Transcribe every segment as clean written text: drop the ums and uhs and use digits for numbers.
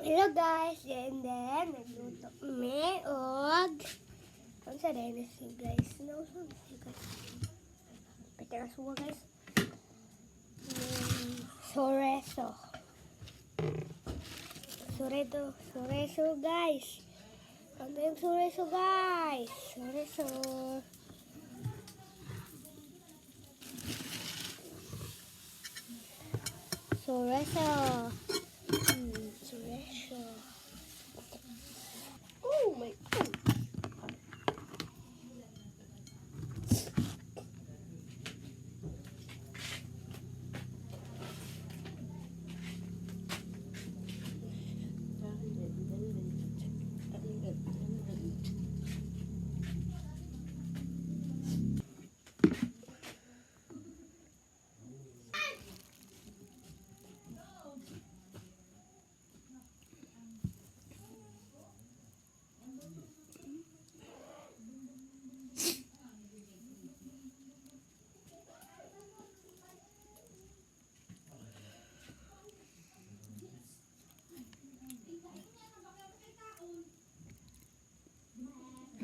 Hello guys, and then nagluto mi og unsa dai na si guys? No, so guys. Peter suwa guys. Soreso. Soreto, soreso guys. Ano yung soreso guys? Soreso. Soreso. Soreso. Oh my God.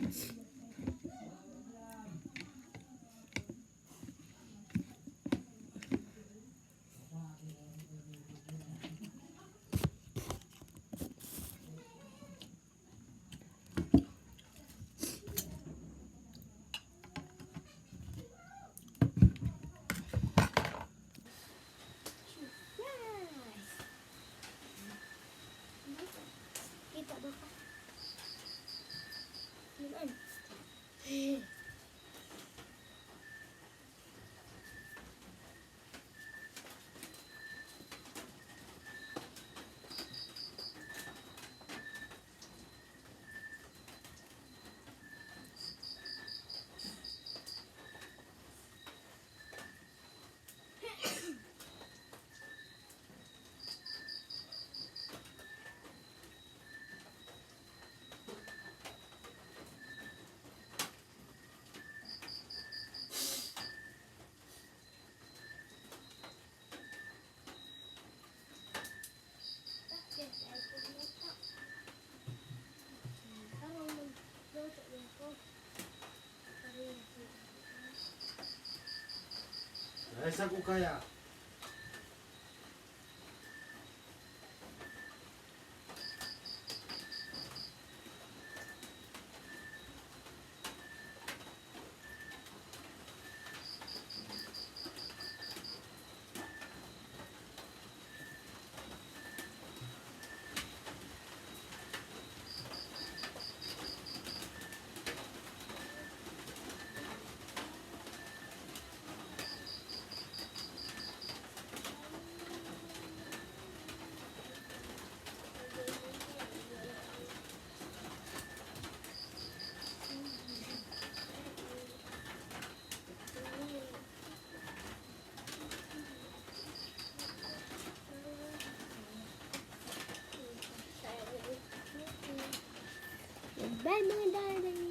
Nice. Kita ba ka? Yun. Esa kukaya. Bye mga darling.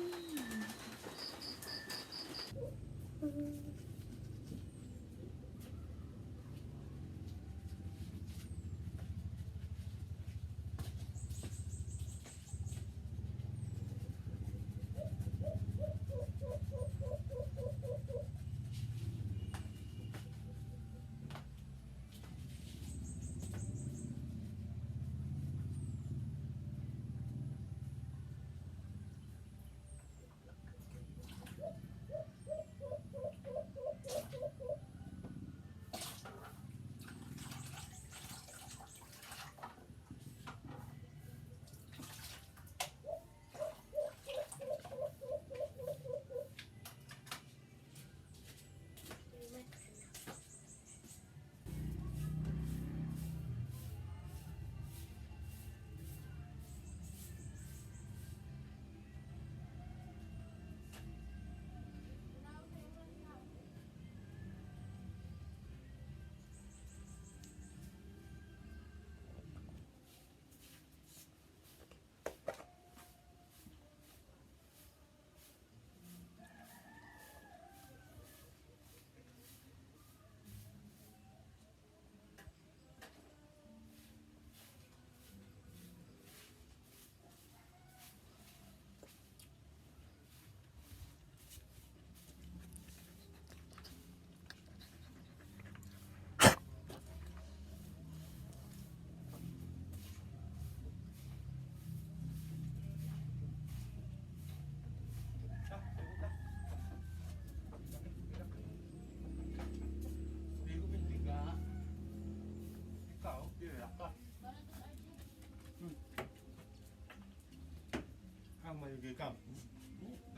Kang maligi ka.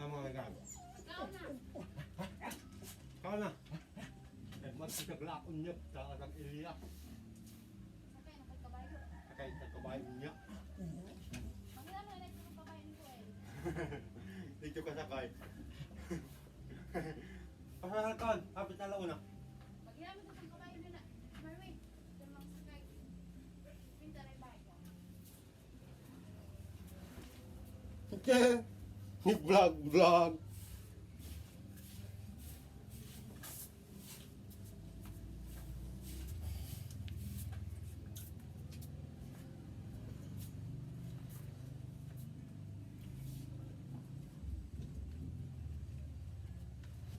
Ang mga gag. Kau na. Eh, magkaglaon niya sa atang Ilya. Kay sa kabayo niya. Dito ka sakay. Pasalakan, hapit na launa. Okay. Ni vlog vlog.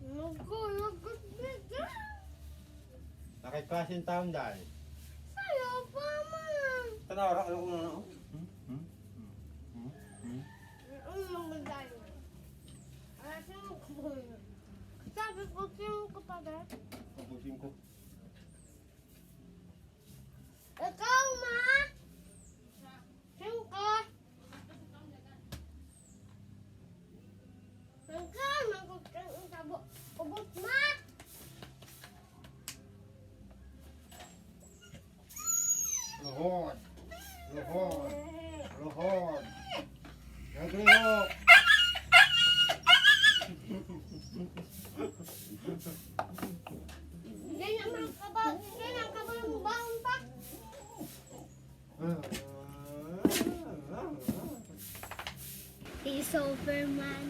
Nagulog. Nakiklasin taon dahil. Sayo pa man. Tanaw ra ano na. Hmm? Hmm? Hmm? Hmm? Ano magdalo? Ah, sino ko? Sabi ko, sino ko pa ba? Ubusin ko. Ikaw, ma? Sino ka? Ikaw, magkakaroon tabo. Ubot, ma! Luhod. Luhod. Luhod. Naglihok. Hindi naman kaba, hindi naman kaba yung baon pa. He's Superman.